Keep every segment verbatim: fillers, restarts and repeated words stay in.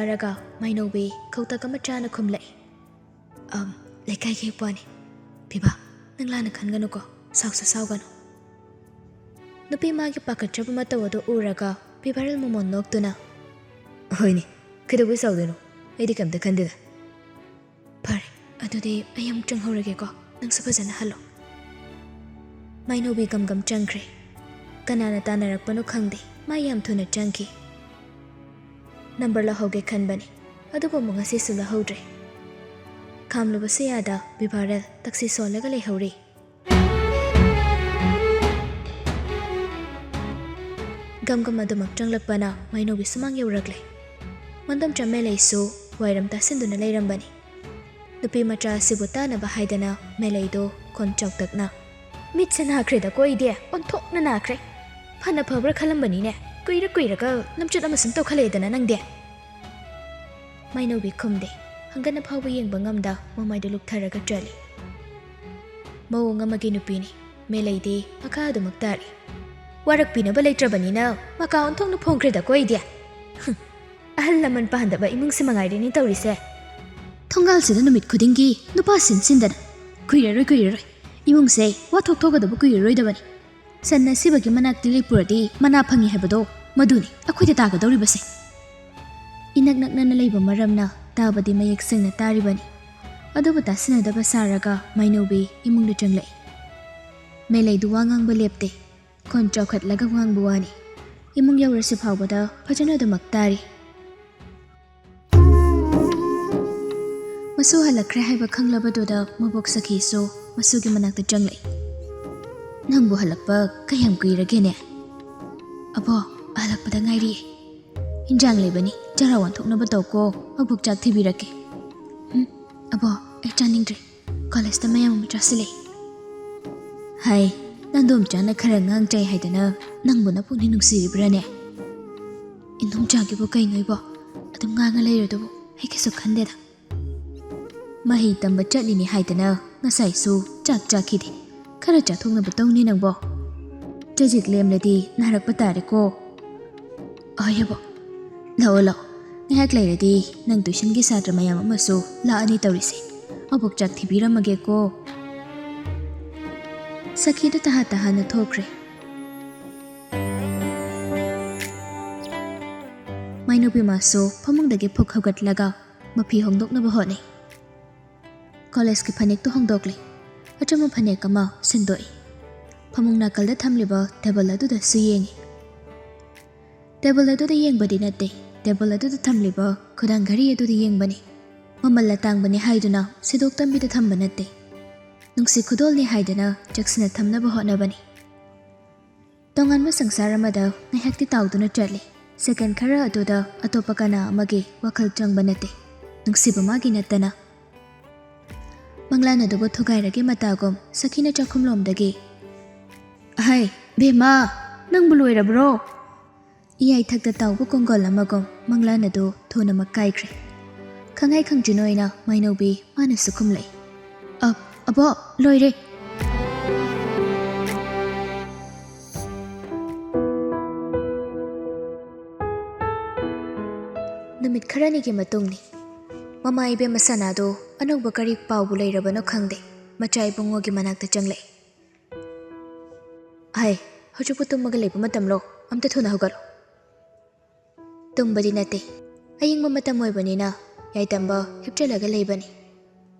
ꯍꯥꯏꯔꯒ ꯃꯥꯏꯅꯧꯕꯤ ꯈꯧꯇꯛ ꯑꯃ ꯆꯥꯅ ꯈꯨꯝꯂꯛꯏ꯫ "ꯑꯝ, ꯂꯩꯀꯥꯏꯒꯤ ꯍꯦꯛꯄꯅꯤ꯫ ꯄꯤꯕꯥ, ꯅꯪ ꯂꯥꯟꯅ ꯈꯟꯒꯅꯨꯀꯣ, ꯁꯥꯎꯁꯨ ꯁꯥꯎꯒꯅꯨ꯫" ꯅꯨꯄꯤ ꯃꯥꯒꯤ ꯄꯥꯈꯠꯆꯕ ꯃꯇꯧ ꯑꯗꯨ ꯎꯔꯒ ꯄꯤꯕꯥꯔꯦꯜ ꯃꯃꯣꯟ ꯅꯣꯛꯇꯨꯅ, "ꯍꯣꯏꯅꯦ, ꯀꯩꯗꯧꯕꯩ ꯁꯥꯎꯗꯣꯏꯅꯣ? ꯑꯩꯗꯤ ꯀꯩꯝꯇ ꯈꯟꯗꯦꯗ꯫" "ꯐꯔꯦ, ꯑꯗꯨꯗꯤ ꯑꯩ ꯑꯃꯨꯛ ꯆꯪꯍꯧꯔꯒꯦꯀꯣ, ꯅꯪꯁꯨ ꯐꯖꯅ ꯍꯜꯂꯣ꯫" ꯃꯥꯏꯅꯧꯕꯤ ꯒꯝꯒꯝ ꯆꯪꯈ꯭ꯔꯦ꯫ ꯀꯅꯥꯅ ꯇꯥꯟꯅꯔꯛꯄꯅꯣ ꯈꯪꯗꯦ, ꯃꯥ ꯌꯥꯝ ꯊꯨꯅ ꯆꯪꯈꯤ꯫ ꯅꯝꯕꯔ ꯂꯧꯍꯧꯒꯦ ꯈꯟꯕꯅꯤ, ꯑꯗꯨꯕꯨ ꯑꯃꯨꯛ ꯉꯁꯤꯁꯨ ꯂꯧꯍꯧꯗ꯭ꯔꯦ꯫ ꯈꯥꯝꯂꯨꯕꯁꯨ ꯌꯥꯗ ꯄꯤꯕꯥꯔꯦꯜ ꯇꯛꯁꯤ ꯁꯣꯜꯂꯒ ꯂꯩꯍꯧꯔꯤ꯫ ꯒꯝꯒꯝ ꯑꯗꯨꯃꯛ ꯆꯪꯂꯛꯄꯅ ꯃꯥꯏꯅꯧꯕꯤ ꯁꯨꯃꯥꯡ ꯌꯧꯔꯛꯂꯦ꯫ ꯃꯟꯗꯣꯝꯆꯥ ꯃꯦꯂꯩꯁꯨ ꯋꯥꯏꯔꯝ ꯇꯥꯁꯤꯟꯗꯨꯅ ꯂꯩꯔꯝꯕꯅꯤ꯫ ꯅꯨꯄꯤ ꯃꯆꯥ ꯑꯁꯤꯕꯨ ꯇꯥꯅꯕ ꯍꯥꯏꯗꯅ ꯃꯦꯂꯩꯗꯣ ꯈꯣꯟ ꯆꯥꯎꯇꯛꯅ, "ꯃꯤꯠꯁꯦ ꯅꯥꯈ꯭ꯔꯦꯗꯀꯣ ꯑꯩꯗꯤ, ꯑꯣꯟꯊꯣꯛꯅ ꯅꯥꯈ꯭ꯔꯦ꯫ ꯐꯅ ꯐꯕ꯭ꯔꯥ ꯈꯜꯂꯝꯕꯅꯤꯅꯦ, ꯀꯨꯏꯔ ꯀꯨꯏꯔꯒ ꯂꯝꯆꯠ ꯑꯃ ꯁꯨꯝ ꯇꯧꯈꯠꯂꯛꯑꯦꯗꯅ ꯅꯪꯗꯤ꯫" ꯃꯥꯏꯅꯧꯕꯤ ꯈꯨꯝꯗꯦ꯫ ꯍꯪꯒꯠꯅ ꯐꯥꯎꯕ ꯌꯦꯡꯕ ꯉꯝꯗ ꯃꯃꯥꯏꯗꯨ ꯂꯨꯛꯊꯔꯒ ꯆꯠꯂꯤ꯫ ꯃꯑꯣꯡ ꯑꯃꯒꯤ ꯅꯨꯄꯤꯅꯤ꯫ ꯃꯦꯂꯩꯗꯤ ꯃꯈꯥ ꯑꯗꯨꯃꯛ ꯇꯥꯔꯤ꯫ "ꯋꯥꯔꯛꯄꯤꯅꯕ ꯂꯩꯇ꯭ꯔꯕꯅꯤꯅ ꯃꯀꯥ ꯑꯣꯟꯊꯣꯛꯅ ꯐꯣꯡꯈ꯭ꯔꯦꯗꯀꯣ ꯑꯩꯗꯤ꯫ ꯍꯨꯝ, ꯑꯍꯜ ꯂꯃꯟ ꯄꯥꯟꯗꯕ ꯏꯃꯨꯡꯁꯤ ꯃꯉꯥꯏꯔꯦꯅꯦ ꯇꯧꯔꯤꯁꯦ꯫ ꯊꯣꯡꯒꯥꯜꯁꯤꯗ ꯅꯨꯃꯤꯠ ꯈꯨꯗꯤꯡꯒꯤ ꯅꯨꯄꯥ ꯁꯤꯟ ꯁꯤꯟꯗꯅ꯫ ꯀꯨꯏꯔꯔꯣꯏ, ꯀꯨꯏꯔꯔꯣꯏ꯫ ꯏꯃꯨꯡꯁꯦ ꯋꯥꯊꯣꯛ ꯊꯣꯛꯀꯗꯕ ꯀꯨꯏꯔꯔꯣꯏꯗꯕꯅꯤ꯫ ꯁꯟ ꯑꯁꯤꯕꯒꯤ ꯃꯅꯥꯛꯇ ꯂꯦꯞꯄꯨꯔꯗꯤ ꯃꯅꯥ ꯐꯪꯉꯤ ꯍꯥꯏꯕꯗꯣ ꯃꯗꯨꯅꯤ ꯑꯩꯈꯣꯏꯗ ꯇꯥꯒꯗꯧꯔꯤꯕꯁꯦ꯫" ꯏꯅꯛ ꯅꯛꯅꯅ ꯂꯩꯕ ꯃꯔꯝꯅ ꯇꯥꯕꯗꯤ ꯃꯌꯦꯛ ꯁꯦꯡꯅ ꯇꯥꯔꯤꯕꯅꯤ꯫ ꯑꯗꯨꯕꯨ ꯇꯥꯁꯤꯟꯅꯗꯕ ꯁꯥꯔꯒ ꯃꯥꯏꯅꯧꯕꯤ ꯏꯃꯨꯡꯗ ꯆꯪꯂꯛꯏ꯫ ꯃꯦꯂꯩꯗꯨ ꯋꯥ ꯉꯥꯡꯕ ꯂꯦꯞꯇꯦ꯫ ꯈꯣꯟ ꯆꯥꯎꯈꯠꯂꯒ ꯉꯥꯡꯕ ꯋꯥꯅꯤ꯫ ꯏꯃꯨꯡ ꯌꯧꯔꯁꯤ ꯐꯥꯎꯕꯗ ꯐꯖꯅ ꯑꯗꯨꯃꯛ ꯇꯥꯔꯤ꯫ ꯃꯁꯨ ꯍꯜꯂꯛꯈ꯭ꯔꯦ ꯍꯥꯏꯕ ꯈꯪꯂꯕꯗꯨꯗ ꯃꯕꯣꯛ ꯁꯈꯤꯁꯨ ꯃꯁꯨꯒꯤ ꯃꯅꯥꯛꯇ ꯆꯪꯂꯛꯏ꯫ "ꯅꯪꯕꯨ ꯍꯜꯂꯛꯄ ꯀꯌꯥꯝ ꯀꯨꯏꯔꯒꯦꯅꯦ?" "ꯑꯕꯣ, ꯍꯜꯂꯛꯄꯗ ꯉꯥꯏꯔꯤꯌꯦ꯫ ꯏꯟꯖꯥꯡ ꯂꯩꯕꯅꯤ, ꯆꯔꯥ ꯋꯥꯟꯊꯣꯛꯅꯕ ꯇꯧꯀꯣ, ꯃꯕꯣꯛ ꯆꯥꯛ ꯊꯤꯕꯤꯔꯛꯀꯦ꯫" "ꯎꯝ, ꯑꯕꯣ, ꯑꯩ ꯆꯥꯅꯤꯡꯗ꯭ꯔꯦ꯫ ꯀꯣꯂꯦꯖꯇ ꯃꯌꯥꯝ ꯑꯃ ꯆꯥꯁꯤꯜꯂꯦ꯫" "ꯍꯥꯏ, ꯅꯪꯗꯣꯝꯆꯥꯅ ꯈꯔ ꯉꯥꯡ ꯆꯩ ꯍꯥꯏꯗꯅ ꯅꯪꯕꯨ ꯅꯄꯨꯛꯅꯤꯡ ꯅꯨꯡꯁꯤꯔꯤꯕ꯭ꯔꯥꯅꯦ?" "ꯏꯟꯗꯣꯝꯆꯥꯒꯤꯕꯨ ꯀꯩꯅꯣ ꯏꯕꯣ? ꯑꯗꯨꯝ ꯉꯥꯡꯉ ꯂꯩꯔꯗꯨꯕꯨ ꯑꯩ ꯀꯩꯁꯨ ꯈꯟꯗꯦꯗ꯫" "ꯃꯍꯩ ꯇꯝꯕ ꯆꯠꯂꯤꯅꯤ ꯍꯥꯏꯗꯅ ꯉꯁꯥꯏꯁꯨ ꯆꯥꯛ ꯆꯥꯈꯤꯗꯦ꯫ ꯈꯔ ꯆꯥꯊꯣꯛꯅꯕ ꯇꯧꯅꯤ ꯅꯪꯕꯣ꯫ ꯆꯖꯤꯛ ꯂꯦꯝꯂꯗꯤ ꯅꯥꯔꯛꯄ ꯇꯥꯔꯦꯀꯣ꯫" "ꯑꯍꯣꯏ ꯑꯕꯣ, ꯂꯥꯛꯑꯣ ꯂꯥꯛꯑꯣ, ꯉꯥꯏꯍꯥꯛ ꯂꯩꯔꯗꯤ ꯅꯪ tuitionꯒꯤ ꯁꯥꯇ꯭ꯔ ꯃꯌꯥꯝ ꯑꯃꯁꯨ ꯂꯥꯛꯑꯅꯤ ꯇꯧꯔꯤꯁꯦ꯫ ꯑꯕꯣꯛ ꯆꯥꯛ ꯊꯤꯕꯤꯔꯝꯃꯒꯦꯀꯣ꯫ ꯁꯈꯤꯗꯨ ꯇꯍꯥ ꯇꯍꯥꯅ ꯊꯣꯛꯈ꯭ꯔꯦ꯫ ꯃꯥꯏꯅꯨꯕꯤ ꯃꯥꯁꯨ ꯐꯃꯨꯡꯗꯒꯤ ꯐꯨꯛ ꯍꯧꯒꯠꯂꯒ ꯃꯐꯤ ꯍꯣꯡꯗꯣꯛꯅꯕ ꯍꯣꯠꯅꯩ꯫ Collegeꯀꯤ ꯐꯅꯦꯛꯇꯨ ꯍꯣꯡꯗꯣꯛꯂꯦ꯫ ꯑꯆꯝꯕ ꯐꯅꯦꯛ ꯑꯃ ꯁꯤꯟꯗꯣꯛꯏ꯫ ꯐꯃꯨꯡ ꯅꯥꯀꯜꯗ ꯊꯝꯂꯤꯕ table ꯑꯗꯨꯗꯁꯨ ꯌꯦꯡꯉꯤ꯫ Table ꯑꯗꯨꯗ ꯌꯦꯡꯕꯗꯤ ꯅꯠꯇꯦ, table ꯑꯗꯨꯗ ꯊꯝꯂꯤꯕ ꯈꯨꯗꯥꯡ ꯘꯔꯤ ꯑꯗꯨꯗ ꯌꯦꯡꯕꯅꯤ꯫ ꯃꯃꯜ ꯑꯇꯥꯡꯕꯅꯤ ꯍꯥꯏꯗꯨꯅ ꯁꯤꯗꯣꯛ ꯇꯝꯕꯤꯗ ꯊꯝꯕ ꯅꯠꯇꯦ꯫ ꯅꯨꯡꯁꯤ ꯈꯨꯗꯣꯜꯅꯤ ꯍꯥꯏꯗꯨꯅ ꯆꯦꯛꯁꯤꯟꯅ ꯊꯝꯅꯕ ꯍꯣꯠꯅꯕꯅꯤ꯫ ꯇꯣꯉꯥꯟꯕ ꯁꯪꯁꯥꯔ ꯑꯃꯗ ꯉꯥꯏꯍꯥꯛꯇꯤ ꯇꯥꯎꯗꯨꯅ ꯆꯠꯂꯤ꯫ Second ꯈꯔ ꯑꯗꯨꯗ ꯑꯇꯣꯞꯄ ꯀꯅꯥ ꯑꯃꯒꯤ ꯋꯥꯈꯜ ꯆꯪꯕ ꯅꯠꯇꯦ, ꯅꯨꯡꯁꯤꯕ ꯃꯥꯒꯤ ꯅꯠꯇꯅ꯫ ꯃꯪꯂꯥꯟ ꯑꯗꯨꯕꯨ ꯊꯨꯒꯥꯏꯔꯒꯦ ꯃꯇꯥꯒꯨꯝ ꯁꯈꯤꯅ ꯆꯥꯛꯈꯨꯝꯂꯣꯝꯗꯒꯤ, "ꯑꯍꯩ, ꯕꯦꯝꯃ, ꯅꯪꯕꯨ ꯂꯣꯏꯔꯕ꯭ꯔꯣ?" ꯏꯌꯥꯏꯊꯛꯇ ꯇꯥꯎꯕ ꯀꯣꯡꯒꯣꯜ ꯑꯃꯒꯨꯝ ꯃꯪꯂꯥꯟ ꯑꯗꯨ ꯊꯨꯅꯃꯛ ꯀꯥꯏꯈ꯭ꯔꯦ꯫ ꯈꯪꯍꯥꯏ ꯈꯪꯖꯤꯟ ꯑꯣꯏꯅ ꯃꯥꯏꯅꯧꯕꯤ ꯃꯥꯅꯁꯨ ꯈꯨꯝꯂꯛꯏ, "ꯑ, ꯑꯕꯣꯛ, ꯂꯣꯏꯔꯦ!" ꯅꯨꯃꯤꯠ ꯈꯔꯅꯤꯒꯤ ꯃꯇꯨꯡꯅꯤ꯫ ꯃꯃꯥ ꯏꯕꯦꯝꯃ ꯁꯅꯥꯗꯣ ꯑꯅꯧꯕ ꯀꯔꯤ ꯄꯥꯎꯕꯨ ꯂꯩꯔꯕꯅꯣ ꯈꯪꯗꯦ, ꯃꯆꯥ ꯏꯕꯨꯡꯉꯣꯒꯤ ꯃꯅꯥꯛꯇ ꯆꯪꯂꯛꯏ꯫ "ꯍꯩ, ꯍꯧꯖꯤꯛꯄꯨ ꯇꯨꯝꯃꯒ ꯂꯩꯕ ꯃꯇꯝꯂꯣ? ꯑꯝꯇ ꯊꯨꯅ ꯍꯧꯒꯠꯂꯣ!" ꯇꯨꯝꯕꯗꯤ ꯅꯠꯇꯦ, ꯑꯌꯤꯡꯕ ꯃꯇꯝ ꯑꯣꯏꯕꯅꯤꯅ ꯌꯥꯏꯇꯝꯕ ꯍꯤꯞꯆꯜꯂꯒ ꯂꯩꯕꯅꯤ꯫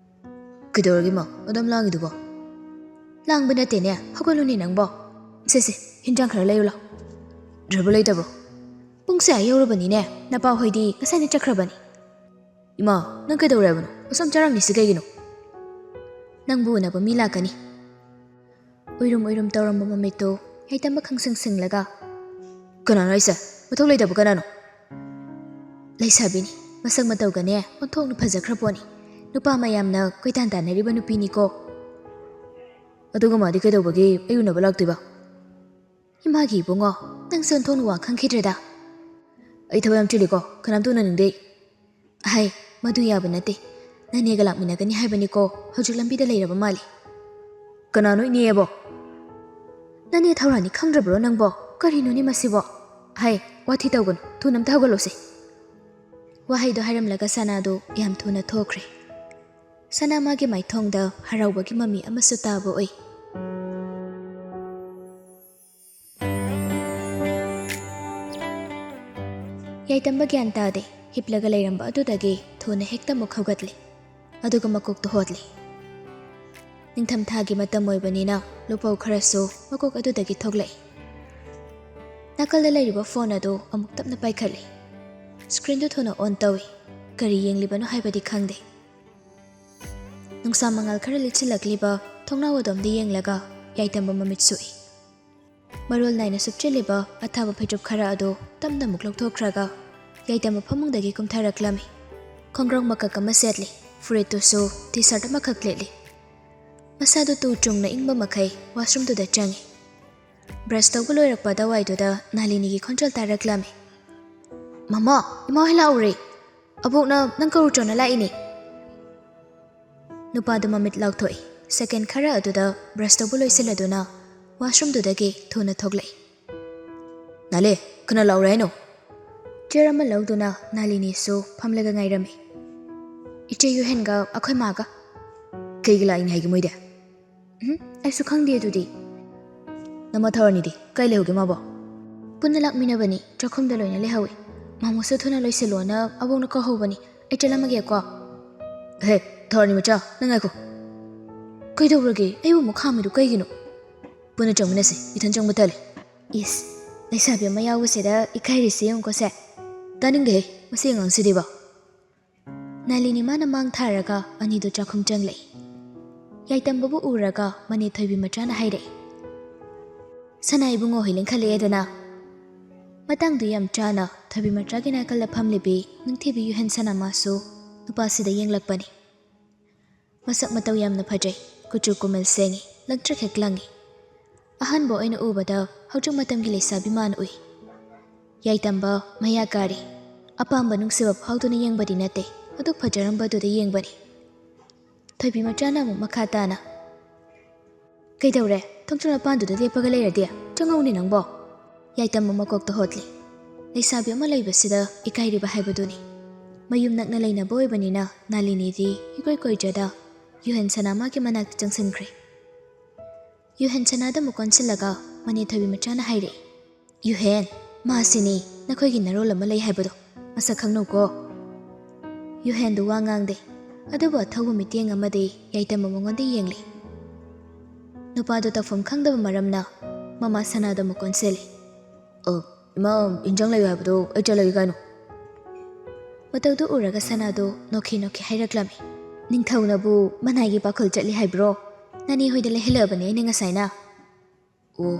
"ꯀꯩꯗꯧꯔꯒꯦ ꯏꯃꯥ, ꯑꯗꯨꯝ ꯂꯥꯡꯉꯤꯗꯨꯕꯣ?" "ꯂꯥꯡꯕ ꯅꯠꯇꯦꯅꯦ, ꯍꯧꯒꯠꯂꯨꯅꯦ ꯅꯪꯕꯣ꯫ ꯁꯦ, ꯁꯦ, ꯍꯤꯟꯖꯥꯡ ꯈꯔ ꯂꯩꯔꯨ ꯂꯥꯎ꯫" "Driver ꯂꯩꯇꯕ꯭ꯔꯣ?" "ꯄꯨꯡꯁꯦ ꯑꯥ ꯌꯧꯔꯕꯅꯤꯅꯦ, ꯅꯄꯥ ꯍꯣꯏꯗꯤ ꯉꯁꯥꯏꯅ ꯆꯠꯈ꯭ꯔꯕꯅꯤ꯫" "ꯏꯃꯥ, ꯅꯪ ꯀꯩꯗꯧꯔꯦ ꯍꯥꯏꯕꯅꯣ? ꯑꯁꯨꯝ ꯆꯔꯥꯡꯅꯤꯁꯤ ꯀꯩꯒꯤꯅꯣ?" "ꯅꯪꯕꯨ ꯎꯅꯕ ꯃꯤ ꯂꯥꯛꯀꯅꯤ꯫" ꯎꯏꯔꯨꯝ ꯎꯏꯔꯨꯝ ꯇꯧꯔꯝꯕ ꯃꯃꯤꯠꯇꯨ ꯌꯥꯏꯇꯝꯕ ꯈꯪꯁꯤꯡ ꯁꯤꯡꯂꯒ, "ꯀꯅꯥꯅꯣ ꯍꯥꯏꯁꯦ? ꯃꯊꯧ ꯂꯩꯇꯕ ꯀꯅꯥꯅꯣ?" "ꯂꯩꯁꯥꯕꯤꯅꯤ, ꯃꯁꯛ ꯃꯇꯧꯒꯅꯦ ꯑꯣꯟꯊꯣꯛꯅ ꯐꯖꯈ꯭ꯔ ꯄꯣꯠꯅꯤ꯫ ꯅꯨꯄꯥ ꯃꯌꯥꯝꯅ ꯀꯣꯏꯇꯥꯟ ꯇꯥꯟꯅꯔꯤꯕ ꯅꯨꯄꯤꯅꯤꯀꯣ꯫" "ꯑꯗꯨꯒ ꯃꯥꯗꯤ ꯀꯩꯗꯧꯕꯒꯤ ꯑꯩ ꯎꯅꯕ ꯂꯥꯛꯇꯣꯏꯕ?" "ꯏꯃꯥꯒꯤ ꯏꯕꯨꯡꯉꯣ, ꯅꯪꯁꯦ ꯑꯣꯟꯊꯣꯛꯅ ꯋꯥ ꯈꯪꯈꯤꯗ꯭ꯔꯦꯗ꯫" "ꯑꯩ ꯊꯕꯛ ꯌꯥꯝ ꯆꯤꯜꯂꯤꯀꯣ, ꯀꯅꯥꯝꯇ ꯎꯅꯅꯤꯡꯗꯦ ꯑꯩ꯫" "ꯍꯩ, ꯃꯗꯨ ꯌꯥꯕ ꯅꯠꯇꯦ꯫ ꯅꯅꯦꯒ ꯂꯥꯛꯃꯤꯟꯅꯒꯅꯤ ꯍꯥꯏꯕꯅꯤꯀꯣ, ꯍꯧꯖꯤꯛ ꯂꯝꯕꯤꯗ ꯂꯩꯔꯕ ꯃꯥꯜꯂꯤ꯫" "ꯀꯅꯥꯅꯣ ꯏꯅꯦ ꯑꯕꯣ?" "ꯅꯅꯦ ꯊꯧꯔꯥꯅꯤ ꯈꯪꯗ꯭ꯔꯕ꯭ꯔꯣ ꯅꯪꯕꯣ? ꯀꯔꯤꯅꯣꯅꯦ ꯃꯁꯤꯕꯣ? ꯍꯩ, ꯋꯥꯊꯤ ꯇꯧꯒꯅꯨ, ꯊꯨꯅ ꯑꯝꯇ ꯍꯧꯒꯠꯂꯣꯁꯦ꯫" ꯋꯥꯍꯩꯗꯣ ꯍꯥꯏꯔꯝꯂꯒ ꯁꯅꯥꯗꯣ ꯌꯥꯝ ꯊꯨꯅ ꯊꯣꯛꯈ꯭ꯔꯦ꯫ ꯁꯅꯥ ꯃꯥꯒꯤ ꯃꯥꯏꯊꯣꯡꯗ ꯍꯔꯥꯎꯕꯒꯤ ꯃꯃꯤ ꯑꯃꯁꯨ ꯇꯥꯕ ꯎꯏ꯫ ꯌꯥꯏꯇꯝꯕ ꯒ꯭ꯌꯥꯟ ꯇꯥꯗꯦ꯫ ꯍꯤꯞꯂꯒ ꯂꯩꯔꯝꯕ ꯑꯗꯨꯗꯒꯤ ꯊꯨꯅ ꯍꯦꯛꯇ ꯑꯃꯨꯛ ꯍꯧꯒꯠꯂꯦ꯫ ꯑꯗꯨꯒ ꯃꯀꯣꯛꯇꯨ ꯍꯣꯠꯂꯦ꯫ ꯅꯤꯡꯊꯝꯊꯥꯒꯤ ꯃꯇꯝ ꯑꯣꯏꯕꯅꯤꯅ ꯂꯨꯄꯧ ꯈꯔꯁꯨ ꯃꯀꯣꯛ ꯑꯗꯨꯗꯒꯤ ꯊꯣꯛꯂꯛꯏ꯫ ꯅꯥꯀꯜꯗ ꯂꯩꯔꯤꯕ ꯐꯣꯟ ꯑꯗꯨ ꯑꯃꯨꯛ ꯇꯞꯅ ꯄꯥꯏꯈꯠꯂꯦ꯫ ꯁ꯭ꯀ꯭ꯔꯤꯟꯗꯨ ꯊꯨꯅ ꯑꯣꯟ ꯇꯧꯏ꯫ ꯀꯔꯤ ꯌꯦꯡꯂꯤꯕꯅꯣ ꯍꯥꯏꯕꯗꯤ ꯈꯪꯗꯦ꯫ ꯅꯨꯡꯁꯥ ꯃꯉꯥꯜ ꯈꯔ ꯂꯤꯠꯁꯤꯜꯂꯛꯂꯤꯕ ꯊꯣꯡꯅꯥꯎ ꯑꯗꯣꯝꯗ ꯌꯦꯡꯂꯒ ꯌꯥꯏꯇꯝꯕ ꯃꯃꯤꯠ ꯁꯨꯛꯏ꯫ ꯃꯔꯣꯜ ꯅꯥꯏꯅ ꯁꯨꯞꯆꯤꯜꯂꯤꯕ ꯑꯊꯥꯕ ꯐꯩꯖꯨꯞ ꯈꯔ ꯑꯗꯨ ꯇꯞꯅ ꯑꯃꯨꯛ ꯂꯧꯊꯣꯛꯈ꯭ꯔꯒ ꯌꯥꯏꯇꯝꯕ ꯐꯃꯨꯡꯗꯒꯤ ꯀꯨꯝꯊꯔꯛꯂꯝꯃꯤ꯫ ꯈꯣꯡꯒ꯭ꯔꯥꯎ ꯃꯀꯛ ꯑꯃ ꯁꯦꯠꯂꯤ, ꯐꯨꯔꯤꯠꯇꯨꯁꯨ ꯇꯤ ꯁꯥꯔꯠ ꯑꯃꯈꯛ ꯂꯤꯠꯂꯤ꯫ ꯃꯁꯥꯗꯨ ꯇꯨ ꯆꯨꯡꯅ ꯏꯪꯕ ꯃꯈꯩ ꯋꯥꯁꯔꯨꯝꯗꯨꯗ ꯆꯪꯉꯤ꯫ ꯕ꯭ꯔꯁ ꯇꯧꯕ ꯂꯣꯏꯔꯛꯄ ꯑꯗꯨꯋꯥꯏꯗꯨꯗ ꯅꯥꯂꯤꯅꯤꯒꯤ ꯈꯣꯟꯖꯦꯜ ꯇꯥꯔꯛꯂꯝꯃꯤ꯫ "ꯃꯃꯥ, ꯏꯃꯥ ꯍꯣꯏ ꯂꯥꯛꯎꯔꯦ꯫ ꯑꯕꯣꯛꯅ ꯅꯪ ꯀꯧꯔꯨꯆꯣꯅ ꯂꯥꯛꯏꯅꯦ꯫" ꯅꯨꯄꯥꯗꯨ ꯃꯃꯤꯠ ꯂꯥꯎꯊꯣꯛꯏ꯫ ꯁꯦꯀꯦꯟ ꯈꯔ ꯑꯗꯨꯗ ꯕ꯭ꯔꯁ ꯇꯧꯕ ꯂꯣꯏꯁꯤꯜꯂꯗꯨꯅ ꯋꯥꯁꯔꯨꯝꯗꯨꯗꯒꯤ ꯊꯨꯅ ꯊꯣꯛꯂꯛꯏ꯫ "ꯅꯥꯂꯦ, ꯀꯅꯥ ꯂꯥꯛꯎꯔꯦ ꯍꯥꯏꯅꯣ?" ꯆꯤꯌꯔ ꯑꯃ ꯂꯧꯗꯨꯅ ꯅꯥꯂꯤꯅꯤꯁꯨ ꯐꯝꯂꯒ ꯉꯥꯏꯔꯝꯃꯤ꯫ "ꯏꯆꯦ ꯌꯨꯍꯦꯟꯒ ꯑꯩꯈꯣꯏ ꯃꯥꯒ꯫" "ꯀꯩꯒꯤ ꯂꯥꯛꯏꯅꯤ ꯍꯥꯏꯒꯦ ꯃꯣꯏꯗꯤ?" "ꯎꯝ, ꯑꯩꯁꯨ ꯈꯪꯗꯦ ꯑꯗꯨꯗꯤ꯫" "ꯅꯃ ꯊꯧꯔꯅꯤꯗꯤ ꯀꯥꯏ ꯂꯩꯍꯧꯒꯦ ꯃꯥꯕꯣ?" "ꯄꯨꯟꯅ ꯂꯥꯛꯃꯤꯟꯅꯕꯅꯤ, ꯆꯥꯛꯈꯨꯝꯗ ꯂꯣꯏꯅ ꯂꯩꯍꯧꯏ꯫ ꯃꯥꯃꯣꯁꯨ ꯊꯨꯅ ꯂꯣꯏꯁꯤꯜꯂꯣꯅ ꯑꯕꯣꯛꯅ ꯀꯧꯍꯧꯕꯅꯤ꯫ ꯑꯩ ꯆꯠꯂꯝꯃꯒꯦꯀꯣ꯫" "ꯍꯦ, ꯊꯧꯔꯅꯤ ꯃꯆꯥ, ꯅꯪ ꯉꯥꯏꯈꯣ꯫" "ꯀꯩꯗꯧꯔꯒꯦ? ꯑꯩꯕꯨ ꯑꯃꯨꯛ ꯈꯥꯝꯃꯤꯗꯨ ꯀꯩꯒꯤꯅꯣ?" "ꯄꯨꯟꯅ ꯆꯪꯃꯤꯟꯅꯁꯤ, ꯏꯊꯟ ꯆꯪꯕ ꯇꯜꯂꯤ꯫" "ꯏꯁ, ꯂꯩꯁꯥꯕꯤ ꯑꯃ ꯌꯥꯎꯕꯁꯤꯗ ꯏꯀꯥꯏꯔꯤꯁꯤ ꯌꯦꯡꯉꯨꯀꯣ ꯁꯦ꯫" "ꯇꯥꯅꯤꯡꯗꯦꯍꯦ, ꯃꯁꯤ ꯑꯉꯥꯡꯁꯤꯗꯤꯕ꯫" ꯅꯥꯂꯤꯅꯤ ꯃꯥꯅ ꯃꯥꯡ ꯊꯥꯔꯒ ꯑꯅꯤꯗꯨ ꯆꯥꯛꯈꯨꯝ ꯆꯪꯂꯛꯏ꯫ ꯌꯥꯏꯇꯝꯕꯕꯨ ꯎꯔꯒ ꯃꯅꯦ ꯊꯣꯏꯕꯤ ꯃꯆꯥꯅ ꯍꯥꯏꯔꯛꯏ, "ꯁꯅꯥ ꯏꯕꯨꯡꯉꯣ ꯍꯣꯏ ꯂꯦꯡꯈꯠꯂꯛꯑꯦꯗꯅ꯫" ꯃꯇꯥꯡꯗꯨ ꯌꯥꯝ ꯆꯥꯅ ꯊꯣꯏꯕꯤ ꯃꯆꯥꯒꯤ ꯅꯥꯀꯜꯗ ꯐꯝꯂꯤꯕꯤ ꯅꯨꯡꯊꯤꯕꯤ ꯌꯨꯍꯦꯟ ꯁꯅꯥ ꯃꯥꯁꯨ ꯅꯨꯄꯥꯁꯤꯗ ꯌꯦꯡꯂꯛꯄꯅꯤ꯫ ꯃꯁꯛ ꯃꯇꯧ ꯌꯥꯝꯅ ꯐꯖꯩ, ꯀꯨꯆꯨ ꯀꯨꯃꯦꯜ ꯁꯦꯡꯉꯤ, ꯂꯪꯇ꯭ꯔꯤꯛ ꯍꯦꯛ ꯂꯪꯉꯤ꯫ ꯑꯍꯥꯟꯕ ꯑꯣꯏꯅ ꯎꯕꯗ ꯍꯧꯖꯤꯛ ꯃꯇꯝꯒꯤ ꯂꯩꯁꯥꯕꯤ ꯃꯥꯟ ꯎꯏ꯫ ꯌꯥꯏꯇꯝꯕ ꯃꯌꯥ ꯀꯥꯔꯤ꯫ ꯑꯄꯥꯝꯕ ꯅꯨꯡꯁꯤꯕ ꯐꯥꯎꯗꯨꯅ ꯌꯦꯡꯕꯗꯤ ꯅꯠꯇꯦ, ꯑꯗꯨꯛ ꯐꯖꯔꯝꯕꯗꯨꯗ ꯌꯦꯡꯕꯅꯤ꯫ ꯊꯣꯏꯕꯤ ꯃꯆꯥꯅ ꯑꯃꯨꯛ ꯃꯈꯥ ꯇꯥꯅ, "ꯀꯩꯗꯧꯔꯦ? ꯊꯣꯡꯆꯨꯝ ꯃꯄꯥꯟꯗꯨꯗ ꯂꯦꯞꯄꯒ ꯂꯩꯔꯗꯤ? ꯆꯪꯉꯧꯅꯦ ꯅꯪꯕꯣ!" ꯌꯥꯏꯇꯝꯕ ꯃꯀꯣꯛꯇ ꯍꯣꯠꯂꯤ꯫ ꯂꯩꯁꯥꯕꯤ ꯑꯃ ꯂꯩꯕꯁꯤꯗ ꯏꯀꯥꯏꯔꯤꯕ ꯍꯥꯏꯕꯗꯨꯅꯤ꯫ ꯃꯌꯨꯝ ꯅꯛꯅ ꯂꯩꯅꯕ ꯑꯣꯏꯕꯅꯤꯅ ꯅꯥꯂꯤꯅꯤꯗꯤ ꯏꯀꯣꯏ ꯀꯣꯏꯖꯗ ꯌꯨꯍꯦꯟ ꯁꯅꯥꯃꯥꯒꯤ ꯃꯅꯥꯛꯇ ꯆꯪꯁꯤꯟꯈ꯭ꯔꯦ꯫ ꯌꯨꯍꯦꯟ ꯁꯅꯥꯗ ꯑꯃꯨꯛ ꯑꯣꯟꯁꯤꯜꯂꯒ ꯃꯅꯦ ꯊꯣꯏꯕꯤ ꯃꯆꯥꯅ ꯍꯥꯏꯔꯛꯏ, "ꯌꯨꯍꯦꯟ, ꯃꯥꯁꯤꯅꯤ ꯅꯈꯣꯏꯒꯤ ꯅꯔꯣꯜ ꯑꯃ ꯂꯩ ꯍꯥꯏꯕꯗꯣ, ꯃꯁꯛ ꯈꯪꯅꯧꯀꯣ꯫" ꯌꯨꯍꯦꯟꯗꯨ ꯋꯥ ꯉꯥꯡꯗꯦ, ꯑꯗꯨꯕꯨ ꯑꯊꯧꯕ ꯃꯤꯠꯌꯦꯡ ꯑꯃꯗꯤ ꯌꯥꯏꯇꯝꯕ ꯃꯉꯣꯟꯗ ꯌꯦꯡꯂꯤ꯫ ꯅꯨꯄꯥꯗꯨ ꯇꯧꯐꯝ ꯈꯪꯗꯕ ꯃꯔꯝꯅ ꯃꯃꯥ ꯁꯅꯥꯗ ꯑꯃꯨꯛ ꯑꯣꯟꯁꯤꯜꯂꯤ꯫ "ꯑ, ꯏꯃꯥ, ꯏꯟꯖꯥꯡ ꯂꯩꯌꯨ ꯍꯥꯏꯕꯗꯣ ꯑꯩ ꯆꯠꯂꯒꯦ ꯀꯩꯅꯣ꯫" ꯃꯇꯧꯗꯨ ꯎꯔꯒ ꯁꯅꯥꯗꯣ ꯅꯣꯛꯈꯤ ꯅꯣꯛꯈꯤ ꯍꯥꯏꯔꯛꯂꯝꯃꯤ, "ꯅꯤꯡꯊꯧꯅꯕꯨ ꯃꯅꯥꯏꯒꯤ ꯄꯥꯈꯜ ꯆꯠꯂꯤ ꯍꯥꯏꯕ꯭ꯔꯣ? ꯅꯅꯦ ꯍꯣꯏꯗ ꯂꯩꯍꯜꯂꯛꯑꯕꯅꯦ ꯑꯩꯅ ꯉꯁꯥꯏꯅ꯫" "ꯑꯣ,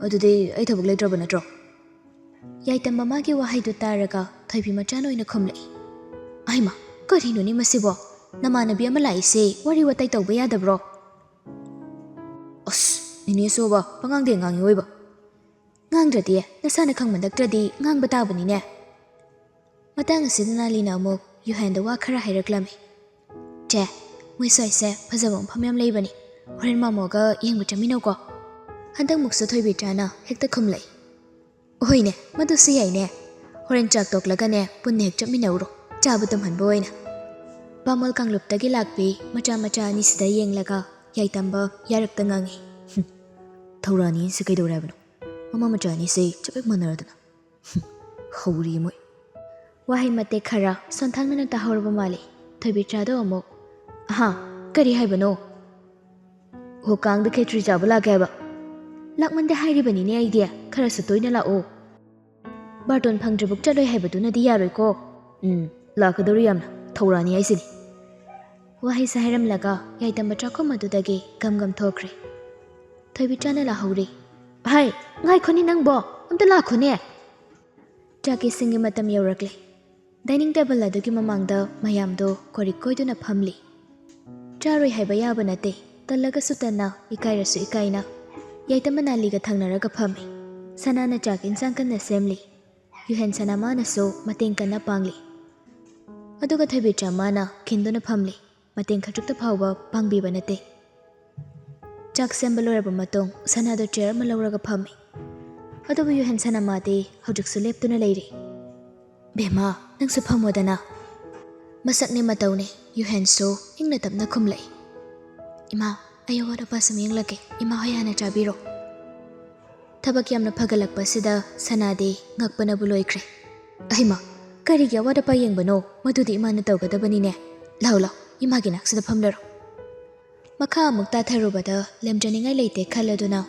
ꯑꯗꯨꯗꯤ ꯑꯩ ꯊꯕꯛ ꯂꯩꯇ꯭ꯔꯕ ꯅꯠꯇ꯭ꯔꯣ?" ꯌꯥꯏꯇꯝꯕ ꯃꯥꯒꯤ ꯋꯥꯍꯩꯗꯨ ꯇꯥꯔꯒ ꯊꯣꯏꯕꯤ ꯃꯆꯥꯅ ꯑꯣꯏꯅ ꯈꯨꯝꯂꯛꯏ, "ꯑꯩꯃ, ꯀꯔꯤꯅꯣꯅꯦ ꯃꯁꯤꯕꯣ? ꯅꯃꯥꯟꯅꯕꯤ ꯑꯃ ꯂꯥꯛꯏꯁꯦ ꯋꯥꯔꯤ ꯋꯥꯇꯥꯏ ꯇꯧꯕ ꯌꯥꯗꯕ꯭ꯔꯣ?" "ꯑꯁ, ꯅꯦꯅꯦꯁꯨꯕ ꯄꯉꯥꯡꯗ ꯉꯥꯡꯉꯤ ꯑꯣꯏꯕ꯫" "ꯉꯥꯡꯗ꯭ꯔꯗꯤ, ꯅꯁꯥꯅ ꯈꯪꯃꯟꯂꯛꯇ꯭ꯔꯗꯤ ꯉꯥꯡꯕ ꯇꯥꯕꯅꯤꯅꯦ꯫" ꯃꯇꯥꯡ ꯑꯁꯤꯗ ꯅꯥꯂꯤꯅ ꯑꯃꯨꯛ ꯌꯨꯍꯦꯟꯗ ꯋꯥ ꯈꯔ ꯍꯥꯏꯔꯛꯂꯝꯃꯤ꯫ "ꯆꯦ, ꯃꯣꯏ ꯁ꯭ꯋꯥꯏꯁꯦ ꯐꯖꯕ ꯃꯐꯝ ꯌꯥꯝ ꯂꯩꯕꯅꯤ, ꯍꯣꯔꯦꯟ ꯃꯥꯃꯣꯒ ꯌꯦꯡꯕ ꯆꯠꯃꯤꯟꯅꯧꯀꯣ꯫" ꯍꯟꯗꯛꯃꯨꯛꯁꯨ ꯊꯣꯏꯕꯤꯆꯥꯅ ꯍꯦꯛꯇ ꯈꯨꯝꯂꯛꯏ꯫ "ꯍꯣꯏꯅꯦ, ꯃꯗꯨꯁꯨ ꯌꯥꯏꯅꯦ, ꯍꯣꯔꯦꯟ ꯆꯥꯛ ꯇꯣꯛꯂꯒꯅꯦ ꯄꯨꯟꯅ ꯍꯦꯛ ꯆꯠꯃꯤꯟꯅꯧꯔꯣ, ꯆꯥꯕ ꯇꯨꯝꯍꯟꯕ ꯑꯣꯏꯅ꯫" ꯕꯥꯃꯣꯜ ꯀꯥꯡꯂꯨꯞꯇꯒꯤ ꯂꯥꯛꯄꯤ ꯃꯆꯥ ꯃꯆꯥ ꯑꯅꯤꯁꯤꯗ ꯌꯦꯡꯂꯒ ꯌꯥꯏꯇꯝꯕ ꯌꯥꯔꯛꯇ ꯉꯥꯡꯉꯤ꯫ "ꯍꯨꯝ, ꯊꯧꯔꯥꯅꯤꯁꯦ ꯀꯩꯗꯧꯔꯦ ꯍꯥꯏꯕꯅꯣ? ꯃꯃꯥ ꯃꯆꯥ ꯑꯅꯤꯁꯦ ꯆꯞ ꯍꯦꯛ ꯃꯥꯟꯅꯔꯗꯅ꯫ ꯍꯨꯝ, ꯍꯧꯔꯤ ꯃꯣꯏ꯫" ꯋꯥꯍꯩ ꯃꯇꯦꯛ ꯈꯔ ꯁꯣꯟꯊꯥꯡꯅꯅ ꯇꯥꯍꯧꯔꯕ ꯃꯥꯜꯂꯤ꯫ ꯊꯣꯏꯕꯤꯆꯥꯗꯣ ꯑꯃꯨꯛ, "ꯑꯍꯥ, ꯀꯔꯤ ꯍꯥꯏꯕꯅꯣ?" "ꯍꯣ, ꯀꯥꯡꯗ ꯈꯦꯇ꯭ꯔꯤ ꯆꯥꯕ ꯂꯥꯛꯀꯦ ꯍꯥꯏꯕ꯫" "ꯂꯥꯛꯃꯟꯗꯦ ꯍꯥꯏꯔꯤꯕꯅꯤꯅꯦ ꯑꯩꯗꯤ, ꯈꯔꯁꯨ ꯇꯣꯏꯅ ꯂꯥꯛꯑꯣ꯫ ꯕꯥꯔꯇꯣꯟ ꯐꯪꯗ꯭ꯔꯤꯕꯨꯛ ꯆꯠꯂꯣꯏ ꯍꯥꯏꯕꯗꯨꯅꯗꯤ ꯌꯥꯔꯣꯏꯀꯣ꯫" "ꯎꯝ, ꯂꯥꯛꯀꯗꯧꯔꯤ ꯌꯥꯝꯅ, ꯊꯧꯔꯥꯅꯤ ꯍꯥꯏꯁꯤꯅꯤ꯫" ꯋꯥꯍꯩꯁꯦ ꯍꯥꯏꯔꯝꯂꯒ ꯌꯥꯏꯇꯝꯕ ꯆꯥꯛꯈꯨꯝ ꯑꯗꯨꯗꯒꯤ ꯒꯝ ꯒꯝ ꯊꯣꯛꯈ꯭ꯔꯦ꯫ ꯊꯣꯏꯕꯤꯆꯥꯅ ꯂꯥꯍꯧꯔꯤ꯫ "ꯍꯥꯏ, ꯉꯥꯏꯈꯣꯅꯦ ꯅꯪꯕꯣ, ꯑꯝꯇ ꯂꯥꯛꯈꯣꯅꯦ꯫" ꯆꯥꯛ ꯏꯁꯤꯡꯒꯤ ꯃꯇꯝ ꯌꯧꯔꯛꯂꯦ꯫ ꯗꯥꯏꯅꯤꯡ ꯇꯦꯕꯜ ꯑꯗꯨꯒꯤ ꯃꯃꯥꯡꯗ ꯃꯌꯥꯝꯗꯣ ꯀꯣꯔꯤꯛ ꯀꯣꯏꯗꯨꯅ ꯐꯝꯂꯤ꯫ ꯆꯥꯔꯣꯏ ꯍꯥꯏꯕ ꯌꯥꯕ ꯅꯠꯇꯦ, ꯇꯜꯂꯒꯁꯨ ꯇꯟꯅ, ꯏꯀꯥꯏꯔꯁꯨ ꯏꯀꯥꯏꯅ ꯌꯥꯏꯇꯝꯕ ꯅꯥꯂꯤꯒ ꯊꯪꯅꯔꯒ ꯐꯝꯃꯤ꯫ ꯁꯅꯥꯅ ꯆꯥꯛ ꯏꯟꯁꯥꯡ ꯀꯟꯅ ꯁꯦꯝꯂꯤ꯫ ꯌꯨꯍꯦꯟ ꯁꯅꯥꯃꯥꯅꯁꯨ ꯃꯇꯦꯡ ꯀꯟꯅ ꯄꯥꯡꯂꯤ꯫ ꯑꯗꯨꯒ ꯊꯣꯏꯕꯤꯆꯥ ꯃꯥꯅ ꯈꯤꯟꯗꯨꯅ ꯐꯝꯂꯤ꯫ ꯃꯇꯦꯡ ꯈꯖꯤꯛꯇ ꯐꯥꯎꯕ ꯄꯥꯡꯕꯤꯕ ꯅꯠꯇꯦ꯫ ꯆꯥꯛ ꯁꯦꯝꯕ ꯂꯣꯏꯔꯕ ꯃꯇꯨꯡ ꯁꯅꯥꯗꯣ ꯆꯤꯌꯔ ꯑꯃ ꯂꯧꯔꯒ ꯐꯝꯃꯤ꯫ ꯑꯗꯨꯕꯨ ꯌꯨꯍꯦꯟ ꯁꯅꯥꯃꯥꯗꯤ ꯍꯧꯖꯤꯛꯁꯨ ꯂꯦꯞꯇꯨꯅ ꯂꯩꯔꯤ꯫ "ꯕꯦꯝꯃ, ꯅꯪꯁꯨ ꯐꯝꯃꯣꯗꯅ꯫ ꯃꯁꯛꯅꯦ ꯃꯇꯧꯅꯦ, ꯌꯨꯍꯦꯟꯁꯨ ꯏꯪꯅ ꯇꯞꯅ ꯈꯨꯝꯂꯛꯏ꯫ "ꯏꯃꯥ, ꯑꯩ ꯑꯋꯥꯠ ꯑꯄꯥ ꯁꯨꯝ ꯌꯦꯡꯂꯛꯀꯦ, ꯏꯃꯥ ꯍꯣꯏ ꯍꯥꯟꯅ ꯆꯥꯕꯤꯔꯣ"꯫ ꯊꯕꯛ ꯌꯥꯝꯅ ꯐꯒꯠꯂꯛꯄꯁꯤꯗ ꯁꯅꯥꯗꯤ ꯉꯛꯄꯅꯕꯨ ꯂꯣꯏꯈ꯭ꯔꯦ꯫ "ꯑꯍꯩꯃ, ꯀꯔꯤꯒꯤ ꯑꯋꯥꯠ ꯑꯄꯥ ꯌꯦꯡꯕꯅꯣ? ꯃꯗꯨꯗꯤ ꯏꯃꯥꯅ ꯇꯧꯒꯗꯕꯅꯤꯅꯦ꯫ ꯂꯥꯎ ꯂꯥꯎ, ꯏꯃꯥꯒꯤ ꯅꯥꯛꯁꯤꯗ ꯐꯝꯂꯔꯣ"꯫ ꯃꯈꯥ ꯑꯃꯨꯛ ꯇꯥꯊꯔꯨꯕꯗ ꯂꯦꯝꯖꯅꯤꯡꯉꯥꯏ ꯂꯩꯇꯦ ꯈꯜꯂꯗꯨꯅ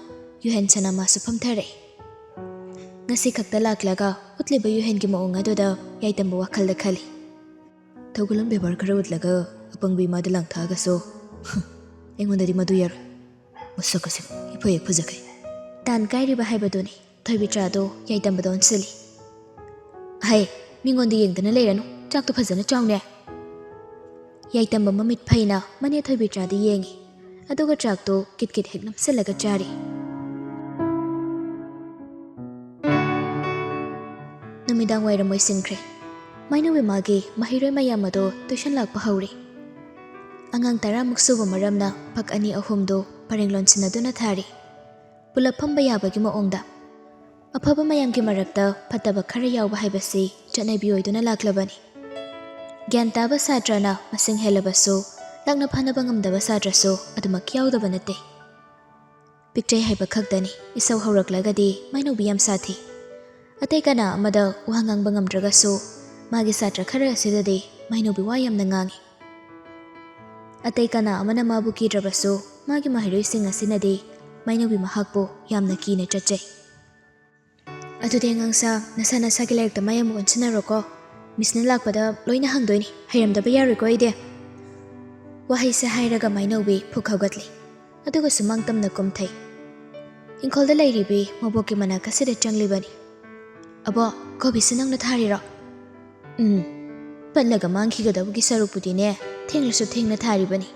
ꯌꯨꯍꯦꯟ ꯁꯅꯥ ꯃꯥꯁꯨ ꯐꯝꯊꯔꯛꯏ꯫ ꯉꯁꯤ ꯈꯛꯇ ꯂꯥꯛꯂꯒ ꯎꯠꯂꯤꯕ ꯌꯨꯍꯦꯟꯒꯤ ꯃꯑꯣꯡ ꯑꯗꯨꯗ ꯌꯥꯏꯇꯝꯕ ꯋꯥꯈꯜꯗ ꯈꯜꯂꯤ꯫ ꯊꯧꯒꯜꯂꯣꯟ ꯕꯦꯕꯥꯔ ꯈꯔ ꯎꯠꯂꯒ ꯑꯄꯪꯕꯤ ꯏꯃꯥꯗ ꯂꯥꯡꯊꯛꯑꯒꯁꯨ, ꯍꯨꯝ, ꯑꯩꯉꯣꯟꯗꯗꯤ ꯃꯗꯨ ꯌꯥꯔꯣꯏ꯫ ꯃꯁꯛ ꯑꯁꯤ ꯏꯐ ꯍꯦꯛ ꯐꯖꯈꯩ꯫ ꯇꯥꯟ ꯀꯥꯏꯔꯤꯕ ꯍꯥꯏꯕꯗꯨꯅꯤ꯫ ꯊꯣꯏꯕꯤꯆꯥꯗꯨ ꯌꯥꯏꯇꯝꯕꯗ ꯑꯣꯟꯁꯤꯜꯂꯤ꯫ "ꯍꯩ, ꯃꯤꯉꯣꯟꯗ ꯌꯦꯡꯗꯅ ꯂꯩꯔꯅꯨ, ꯆꯥꯛꯇꯣ ꯐꯖꯅ ꯆꯥꯎꯅꯦ"꯫ ꯌꯥꯏꯇꯝꯕ ꯃꯃꯤꯠ ꯐꯩꯅ ꯃꯅꯦ ꯊꯣꯏꯕꯤꯆꯥꯗ ꯌꯦꯡꯉꯤ, ꯑꯗꯨꯒ ꯆꯥꯛꯇꯣ ꯀꯤꯠ ꯀꯤꯠ ꯍꯦꯛ ꯅꯝꯁꯤꯜꯂꯒ ꯆꯥꯔꯤ꯫ ꯅꯨꯃꯤꯗꯥꯡ ꯋꯥꯏꯔꯝ ꯑꯣꯏꯁꯤꯟꯈ꯭ꯔꯦ꯫ ꯃꯥꯏꯅꯧꯕꯤ ꯃꯥꯒꯤ ꯃꯍꯩꯔꯣꯏ ꯃꯌꯥꯝ ꯑꯗꯣ ꯇꯨꯏꯁꯟ ꯂꯥꯛꯄ ꯍꯧꯔꯦ꯫ ꯑꯉꯥꯡ ꯇꯔꯥꯃꯨꯛ ꯁꯨꯕ ꯃꯔꯝꯅ ꯐꯛ ꯑꯅꯤ ꯑꯍꯨꯝꯗꯨ ꯄꯔꯦꯡ ꯂꯣꯟꯁꯤꯟꯅꯗꯨꯅ ꯊꯥꯔꯤ꯫ ꯄꯨꯂꯞ ꯐꯝꯕ ꯌꯥꯕꯒꯤ ꯃꯑꯣꯡꯗ꯫ ꯑꯐꯕ ꯃꯌꯥꯝꯒꯤ ꯃꯔꯛꯇ ꯐꯠꯇꯕ ꯈꯔ ꯌꯥꯎꯕ ꯍꯥꯏꯕꯁꯤ ꯆꯠꯅꯕꯤ ꯑꯣꯏꯗꯨꯅ ꯂꯥꯛꯂꯕꯅꯤ꯫ ꯒ꯭ꯌꯥꯟ ꯇꯥꯕ ꯁꯥꯇ꯭ꯔꯅ ꯃꯁꯤꯡ ꯍꯦꯜꯂꯕꯁꯨ, ꯂꯥꯛꯅ ꯐꯥꯅꯕ ꯉꯝꯗꯕ ꯁꯥꯇ꯭ꯔꯁꯨ ꯑꯗꯨꯃꯛ ꯌꯥꯎꯗꯕ ꯅꯠꯇꯦ꯫ ꯄꯤꯛꯆꯩ ꯍꯥꯏꯕ ꯈꯛꯇꯅꯤ ꯏꯁꯧ ꯍꯧꯔꯛꯂꯒꯗꯤ ꯃꯥꯏꯅꯧꯕꯤ ꯌꯥꯝ ꯁꯥꯊꯤ꯫ ꯑꯇꯩ ꯀꯅꯥ ꯑꯃꯗ ꯋꯥ ꯉꯥꯡꯕ ꯉꯝꯗ꯭ꯔꯒꯁꯨ, ꯃꯥꯒꯤ ꯁꯥꯇ꯭ꯔ ꯈꯔ ꯑꯁꯤꯗꯗꯤ ꯃꯥꯏꯅꯧꯕꯤ ꯋꯥ ꯌꯥꯝꯅ ꯉꯥꯡꯉꯤ꯫ ꯑꯇꯩ ꯀꯅꯥ ꯑꯃꯅ ꯃꯥꯕꯨ ꯀꯤꯗ꯭ꯔꯕꯁꯨ, ꯃꯥꯒꯤ ꯃꯍꯩꯔꯣꯏꯁꯤꯡ ꯑꯁꯤꯅꯗꯤ ꯃꯥꯏꯅꯧꯕꯤ ꯃꯍꯥꯛꯄꯨ ꯌꯥꯝꯅ ꯀꯤꯅ ꯆꯠꯆꯩ꯫ "ꯑꯗꯨꯗꯤ ꯑꯉꯥꯡꯁꯥ, ꯅꯁꯥ ꯅꯁꯥꯒꯤ ꯂꯥꯏꯔꯤꯛꯇ ꯃꯥꯏ ꯑꯃꯨꯛ ꯑꯣꯟꯁꯤꯟꯅꯔꯣꯀꯣ꯫ ꯃꯤꯁꯅ ꯂꯥꯛꯄꯗ ꯂꯣꯏꯅ ꯍꯪꯗꯣꯏꯅꯤ, ꯍꯩꯔꯝꯗꯕ ꯌꯥꯔꯣꯏꯀꯣ ꯑꯩꯗꯤ"꯫ ꯋꯥꯍꯩꯁꯦ ꯍꯥꯏꯔꯒ ꯃꯥꯏꯅꯧꯕꯤ ꯐꯨꯛ ꯍꯧꯒꯠꯂꯤ꯫ ꯑꯗꯨꯒ ꯁꯨꯃꯥꯡ ꯇꯝꯅ ꯀꯨꯝꯊꯩ꯫ ꯏꯪꯈꯣꯜꯗ ꯂꯩꯔꯤꯕꯤ ꯃꯕꯣꯛꯀꯤ ꯃꯅꯥꯛ ꯑꯁꯤꯗ ꯆꯪꯂꯤꯕꯅꯤ꯫ "ꯑꯕꯣ, ꯀꯣꯕꯤꯁꯤ ꯅꯪꯅ ꯊꯥꯔꯤꯔꯣ?" "ꯎꯝ, ꯄꯠꯂꯒ ꯃꯥꯡꯈꯤꯒꯗꯕꯒꯤ ꯁꯔꯨꯛꯄꯨꯗꯤꯅꯦ, ꯊꯦꯡꯂꯁꯨ ꯊꯦꯡꯅ ꯊꯥꯔꯤꯕꯅꯤ꯫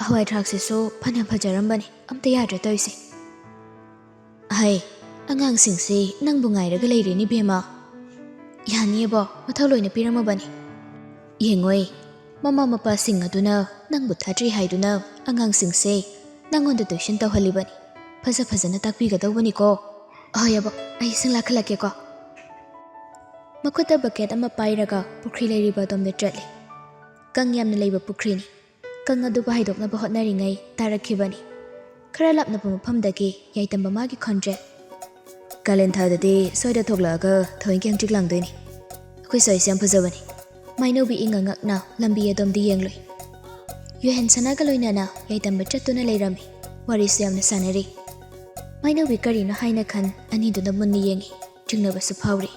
ꯍꯋꯥꯏ ꯊ꯭ꯔꯥꯛꯁꯤꯁꯨ ꯐꯅ ꯐꯖꯔꯝꯕꯅꯤ, ꯑꯝꯇ ꯌꯥꯗ꯭ꯔꯦ ꯇꯧꯔꯤꯁꯦ"꯫ "ꯑꯍꯩ, ꯑꯉꯥꯡꯁꯤꯡꯁꯤ ꯅꯪꯕꯨ ꯉꯥꯏꯔꯒ ꯂꯩꯔꯦꯅꯦ ꯏꯕꯦꯝꯃ"꯫ "ꯌꯥꯅꯤꯌꯦꯕꯣ, ꯃꯊꯧ ꯂꯣꯏꯅ ꯄꯤꯔꯝꯃꯕꯅꯤ"꯫ "ꯌꯦꯡꯉꯣꯏ, ꯃꯃꯥ ꯃꯄꯥꯁꯤꯡ ꯑꯗꯨꯅ ꯅꯪꯕꯨ ꯊꯥꯗ꯭ꯔꯤ ꯍꯥꯏꯗꯨꯅ ꯑꯉꯥꯡꯁꯤꯡꯁꯦ ꯅꯪꯉꯣꯟꯗ ꯇꯨꯏꯁꯟ ꯇꯧꯍꯜꯂꯤꯕꯅꯤ꯫ ꯐꯖ ꯐꯖꯅ ꯇꯥꯛꯄꯤꯒꯗꯧꯕꯅꯤꯀꯣ"꯫ "ꯑꯍꯣꯏ ꯑꯕꯣ, ꯑꯩ ꯏꯁꯤꯡ ꯂꯥꯛꯈꯠꯂꯛꯀꯦꯀꯣ"꯫ ꯃꯈꯨꯠꯇ ꯕꯛꯀꯦꯠ ꯑꯃ ꯄꯥꯏꯔꯒ ꯄꯨꯈ꯭ꯔꯤ ꯂꯩꯔꯤꯕ ꯑꯗꯣꯝꯗ ꯆꯠꯂꯤ꯫ ꯀꯪ ꯌꯥꯝꯅ ꯂꯩꯕ ꯄꯨꯈ꯭ꯔꯤꯅꯤ꯫ ꯀꯪ ꯑꯗꯨꯕꯨ ꯍꯥꯏꯗꯣꯛꯅꯕ ꯍꯣꯠꯅꯔꯤꯉꯩ ꯇꯥꯔꯛꯈꯤꯕꯅꯤ ꯈꯔ ꯂꯥꯞꯅꯕ ꯃꯐꯝꯗꯒꯤ ꯌꯥꯏꯇꯝꯕ ꯃꯥꯒꯤ ꯈꯣꯟꯖꯦꯜ꯫ "ꯀꯥꯂꯦꯟ ꯊꯥꯗꯗꯤ ꯁ꯭ꯋꯥꯏꯗ ꯊꯣꯛꯂꯛꯑꯒ ꯊꯋꯦꯟꯒꯤ ꯍꯪꯆꯤꯠ ꯂꯥꯡꯗꯣꯏꯅꯤ꯫ ꯑꯩꯈꯣꯏ ꯁ꯭ꯋꯥꯏꯁꯦ ꯌꯥꯝ ꯐꯖꯕꯅꯤ꯫" ꯃꯥꯏꯅꯧꯕꯤ ꯏꯪꯉ ꯉꯛꯅ ꯂꯝꯕꯤ ꯑꯗꯣꯝꯗ ꯌꯦꯡꯂꯨꯏ꯫ ꯌꯨꯍꯦꯟ ꯁꯅꯥꯒ ꯂꯣꯏꯅꯅ ꯌꯥꯏꯇꯝꯕ ꯆꯠꯇꯨꯅ ꯂꯩꯔꯝꯃꯤ꯫ ꯋꯥꯔꯤꯁꯨ ꯌꯥꯝꯅ ꯁꯥꯟꯅꯔꯤ꯫ ꯃꯥꯏꯅꯧꯕꯤ ꯀꯔꯤꯅꯣ ꯍꯥꯏꯅ ꯈꯟ ꯑꯅꯤꯗꯨꯅ ꯃꯨꯟꯅ ꯌꯦꯡꯉꯤ꯫ ꯆꯤꯡꯅꯕꯁꯨ ꯐꯥꯎꯔꯤ꯫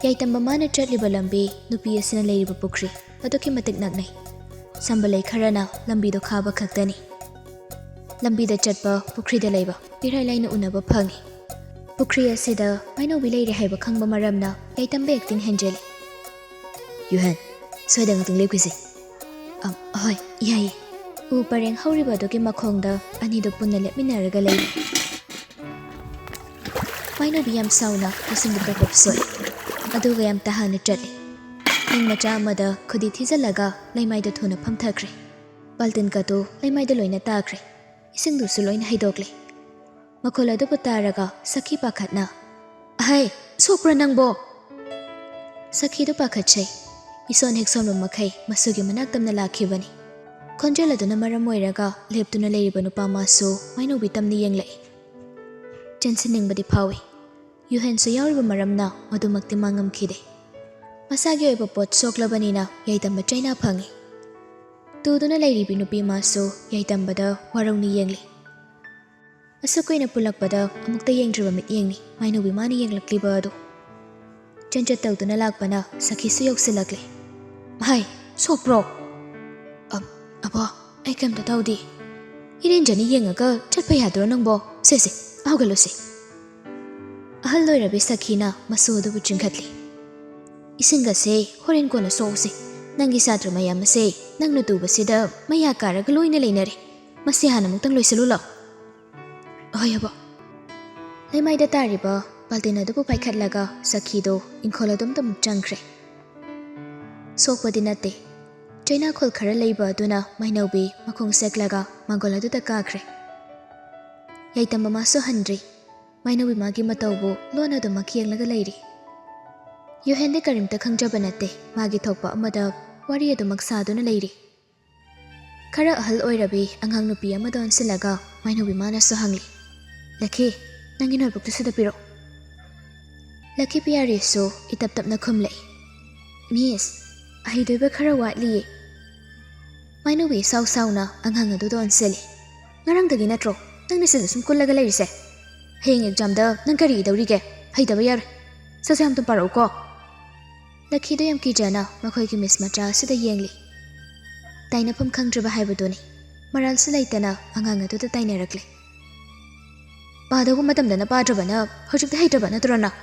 ꯌꯥꯏꯇꯝꯕ ꯃꯥꯅ ꯆꯠꯂꯤꯕ ꯂꯝꯕꯤ ꯅꯨꯄꯤ ꯑꯁꯤꯅ ꯂꯩꯔꯤꯕ ꯄꯨꯈ꯭ꯔꯤ ꯑꯗꯨꯛꯀꯤ ꯃꯇꯤꯛ ꯅꯛꯅꯩ꯫ ꯁꯝꯕ ꯂꯩ ꯈꯔꯅ ꯂꯝꯕꯤꯗꯣ ꯈꯥꯕ ꯈꯛꯇꯅꯤ꯫ ꯂꯝꯕꯤꯗ ꯆꯠꯄ ꯄꯨꯈ꯭ꯔꯤꯗ ꯂꯩꯕ ꯏꯔꯥꯏ ꯂꯥꯏꯅ ꯎꯅꯕ ꯐꯪꯉꯤ꯫ ꯄꯨꯈ꯭ꯔꯤ ꯑꯁꯤꯗ ꯃꯥꯏꯅꯧꯕꯤ ꯂꯩꯔꯦ ꯍꯥꯏꯕ ꯈꯪꯕ ꯃꯔꯝꯅ ꯌꯥꯏꯇꯝꯕ ꯑꯦꯛꯇꯤꯡ ꯍꯦꯟꯖꯤꯜꯂꯤ꯫ "ꯌꯨꯍꯦꯟ, ꯁ꯭ꯋꯥꯏꯗ ꯉꯥꯛꯇꯪ ꯂꯦꯞꯈꯤꯁꯤ꯫" "ꯑꯝ, ꯑꯍꯣꯏ, ꯌꯥꯏꯌꯦ꯫" ꯎ ꯄꯔꯦꯡ ꯍꯧꯔꯤꯕ ꯑꯗꯨꯒꯤ ꯃꯈꯣꯡꯗ ꯑꯅꯤꯗꯨ ꯄꯨꯟꯅ ꯂꯦꯞꯃꯤꯟꯅꯔꯒ ꯂꯩꯔꯤ꯫ ꯃꯥꯏꯅꯧꯕꯤ ꯌꯥꯝ ꯁꯥꯎꯅ ꯏꯁꯤꯡꯗꯨ ꯄ꯭ꯔꯞ ꯄ꯭ꯔꯞ ꯁꯣꯛꯏ꯫ ꯑꯗꯨꯒ ꯌꯥꯝ ꯇꯍꯥꯅ ꯆꯠꯂꯤ꯫ ꯅꯤꯡ ꯃꯆꯥ ꯑꯃꯗ ꯈꯨꯗꯤ ꯊꯤꯖꯤꯜꯂꯒ ꯂꯩꯃꯥꯏꯗ ꯊꯨꯅ ꯐꯝꯊꯈ꯭ꯔꯦ꯫ ꯕꯥꯜꯇꯤꯟꯒꯗꯨ ꯂꯩꯃꯥꯏꯗ ꯂꯣꯏꯅ ꯇꯥꯈ꯭ꯔꯦ꯫ ꯏꯁꯤꯡꯗꯨꯁꯨ ꯂꯣꯏꯅ ꯍꯩꯗꯣꯛꯂꯦ꯫ ꯃꯈꯣꯜ ꯑꯗꯨꯕꯨ ꯇꯥꯔꯒ ꯁꯈꯤ ꯄꯥꯈꯠꯅ, "ꯑꯍꯩ, ꯁꯣꯛꯄ꯭ꯔꯥ ꯅꯪꯕꯣ?" ꯁꯈꯤꯗꯨ ꯄꯥꯈꯠꯆꯩ꯫ ꯏꯁꯣꯟ ꯍꯦꯛ ꯁꯣꯟꯕ ꯃꯈꯩ ꯃꯁꯨꯒꯤ ꯃꯅꯥꯛ ꯇꯝꯅ ꯂꯥꯛꯈꯤꯕꯅꯤ꯫ ꯈꯣꯟꯖꯦꯜ ꯑꯗꯨꯅ ꯃꯔꯝ ꯑꯣꯏꯔꯒ ꯂꯦꯞꯇꯨꯅ ꯂꯩꯔꯤꯕ ꯅꯨꯄꯥ ꯃꯥꯁꯨ ꯃꯥꯏꯅꯧꯕꯤ ꯇꯝꯅ ꯌꯦꯡꯂꯛꯏ꯫ ꯆꯦꯟꯁꯤꯟꯅꯤꯡꯕꯗꯤ ꯐꯥꯎꯏ꯫ ꯌꯨꯍꯦꯟꯁꯨ ꯌꯥꯎꯔꯤꯕ ꯃꯔꯝꯅ ꯃꯗꯨꯃꯛꯇꯤ ꯃꯥ ꯉꯝꯈꯤꯗꯦ꯫ ꯃꯁꯥꯒꯤ ꯑꯣꯏꯕ ꯄꯣꯠ ꯁꯣꯛꯂꯕꯅꯤꯅ ꯌꯥꯏꯇꯝꯕ ꯆꯩꯅꯥ ꯐꯪꯉꯤ꯫ ꯇꯨꯗꯨꯅ ꯂꯩꯔꯤꯕꯤ ꯅꯨꯄꯤ ꯃꯥꯁꯨ ꯌꯥꯏꯇꯝꯕꯗ ꯋꯥꯔꯧꯅ ꯌꯦꯡꯂꯤ꯫ ꯑꯁꯨꯛ ꯀꯨꯏꯅ ꯄꯨꯜꯂꯛꯄꯗ ꯑꯃꯨꯛꯇ ꯌꯦꯡꯗ꯭ꯔꯤꯕ ꯃꯤꯠꯌꯦꯡꯅꯤ ꯃꯥꯏꯅꯧꯕꯤ ꯃꯥꯅ ꯌꯦꯡꯂꯛꯂꯤꯕ ꯑꯗꯨ꯫ ꯆꯦꯟꯆꯠ ꯇꯧꯗꯨꯅ ꯂꯥꯛꯄꯅ ꯁꯈꯤꯁꯨ ꯌꯧꯁꯤꯜꯂꯛꯂꯦ꯫ "ꯍꯥꯏ, ꯁꯣꯛꯄ꯭ꯔꯣ?" "ꯑ, ꯑꯕꯣ, ꯑꯩ ꯀꯩꯝꯇ ꯇꯧꯗꯦ꯫ ꯏꯔꯦꯟꯖꯅ ꯌꯦꯡꯉꯒ ꯆꯠꯄ ꯌꯥꯗ꯭ꯔꯣ ꯅꯪꯕꯣ? ꯁꯦ, ꯁꯦ, ꯍꯧꯒꯠꯂꯨꯁꯦ꯫" ꯑꯍꯜ ꯑꯣꯏꯔꯕꯤ ꯁꯈꯤꯅ ꯃꯁꯨ ꯑꯗꯨꯕꯨ ꯆꯤꯡꯈꯠꯂꯤ꯫ "ꯏꯁꯤꯡ ꯑꯁꯦ ꯍꯣꯔꯦꯟ ꯀꯣꯟꯅ ꯁꯣꯛꯎꯁꯦ꯫ ꯅꯪꯒꯤ ꯁꯥꯇ꯭ꯔ ꯃꯌꯥꯝ ꯑꯁꯦ ꯅꯪꯅ ꯇꯨꯕꯁꯤꯗ ꯃꯌꯥ ꯀꯥꯔꯒ ꯂꯣꯏꯅ ꯂꯩꯅꯔꯦ꯫ ꯃꯁꯤ ꯍꯥꯟꯅ ꯑꯃꯨꯛꯇꯪ ꯂꯣꯏꯁꯤꯜꯂꯨ ꯂꯥꯎ꯫" "ꯍꯣꯏ, ꯑꯕꯣ꯫" ꯂꯩꯃꯥꯏꯗ ꯇꯥꯔꯤꯕ ꯕꯥꯜꯇꯤꯟ ꯑꯗꯨꯕꯨ ꯄꯥꯏꯈꯠꯂꯒ ꯁꯈꯤꯗꯨ ꯏꯪꯈꯣꯜ ꯑꯗꯨꯝꯗ ꯑꯃꯨꯛ ꯆꯪꯈ꯭ꯔꯦ꯫ ꯁꯣꯛꯄꯗꯤ ꯅꯠꯇꯦ꯫ ꯆꯩꯅꯥꯈꯣꯜ ꯈꯔ ꯂꯩꯕ ꯑꯗꯨꯅ ꯃꯥꯏꯅꯧꯕꯤ ꯃꯈꯣꯡ ꯁꯦꯛꯂꯒ ꯃꯥꯡꯒꯣꯜ ꯑꯗꯨꯗ ꯀꯥꯈ꯭ꯔꯦ꯫ ꯌꯥꯏꯇꯝꯕ ꯃꯥꯁꯨ ꯍꯟꯗ꯭ꯔꯤ꯫ ꯃꯥꯏꯅꯧꯕꯤ ꯃꯥꯒꯤ ꯃꯇꯧꯕꯨ ꯂꯣꯟꯅ ꯑꯗꯨꯃꯛ ꯌꯦꯡꯂꯒ ꯂꯩꯔꯤ꯫ ꯌꯨꯍꯦꯟꯗꯤ ꯀꯔꯤꯝꯇ ꯈꯪꯖꯕ ꯅꯠꯇꯦ꯫ ꯃꯥꯒꯤ ꯊꯣꯛꯄ ꯑꯃꯗ ꯋꯥꯔꯤ ꯑꯗꯨꯃꯛ ꯁꯥꯗꯨꯅ ꯂꯩꯔꯤ꯫ ꯈꯔ ꯑꯍꯜ ꯑꯣꯏꯔꯕꯤ ꯑꯉꯥꯡ ꯅꯨꯄꯤ ꯑꯃꯗ ꯑꯣꯟꯁꯤꯜꯂꯒ ꯃꯥꯏꯅꯧꯕꯤ ꯃꯥꯅꯁꯨ ꯍꯪꯂꯤ, "ꯂꯛꯈꯤ, ꯅꯪꯒꯤ ꯅꯣꯠꯕꯨꯛꯇꯨ ꯁꯤꯗ ꯄꯤꯔꯛꯎ꯫" ꯂꯛꯈꯤ ꯄꯤꯌꯥꯔꯤꯁꯨ ꯏꯇꯞ ꯇꯞꯅ ꯈꯨꯝꯂꯛꯏ, "ꯃꯤꯁ, ꯍꯩꯗꯣꯏꯕ ꯈꯔ ꯋꯥꯠꯂꯤꯌꯦ꯫" ꯃꯥꯏꯅꯧꯕꯤ ꯏꯁꯥꯎ ꯁꯥꯎꯅ ꯑꯉꯥꯡ ꯑꯗꯨꯗ ꯑꯣꯟꯁꯤꯜꯂꯤ, "ꯉꯔꯥꯡꯗꯒꯤ ꯅꯠꯇ꯭ꯔꯣ ꯅꯪꯅ ꯁꯤꯗ ꯁꯨꯝ ꯀꯨꯜꯂꯒ ꯂꯩꯔꯤꯁꯦ? ꯍꯌꯦꯡ ꯑꯦꯛꯖꯥꯝꯗ ꯅꯪ ꯀꯔꯤ ꯏꯗꯧꯔꯤꯒꯦ? ꯍꯩꯇꯕ ꯌꯥꯔꯣꯏ꯫ ꯁꯠ ꯁꯠ ꯑꯝꯇ ꯄꯥꯔꯛꯎꯀꯣ꯫" ꯂꯛꯈꯤꯗꯣ ꯌꯥꯝ ꯀꯤꯖꯅ ꯃꯈꯣꯏꯒꯤ ꯃꯤꯁ ꯃꯆꯥ ꯑꯁꯤꯗ ꯌꯦꯡꯂꯤ꯫ ꯇꯥꯏꯅꯐꯝ ꯈꯪꯗ꯭ꯔꯕ ꯍꯥꯏꯕꯗꯨꯅꯤ꯫ ꯃꯔꯥꯜꯁꯨ ꯂꯩꯇꯅ ꯑꯉꯥꯡ ꯑꯗꯨꯗ ꯇꯥꯏꯅꯔꯛꯂꯦ꯫ "ꯄꯥꯗꯧꯕ ꯃꯇꯝꯗꯅ ꯄꯥꯗ꯭ꯔꯕꯅ ꯍꯧꯖꯤꯛꯇꯤ ꯍꯩꯇ꯭ꯔꯕ ꯅꯠꯇ꯭ꯔꯣ ꯅꯪ?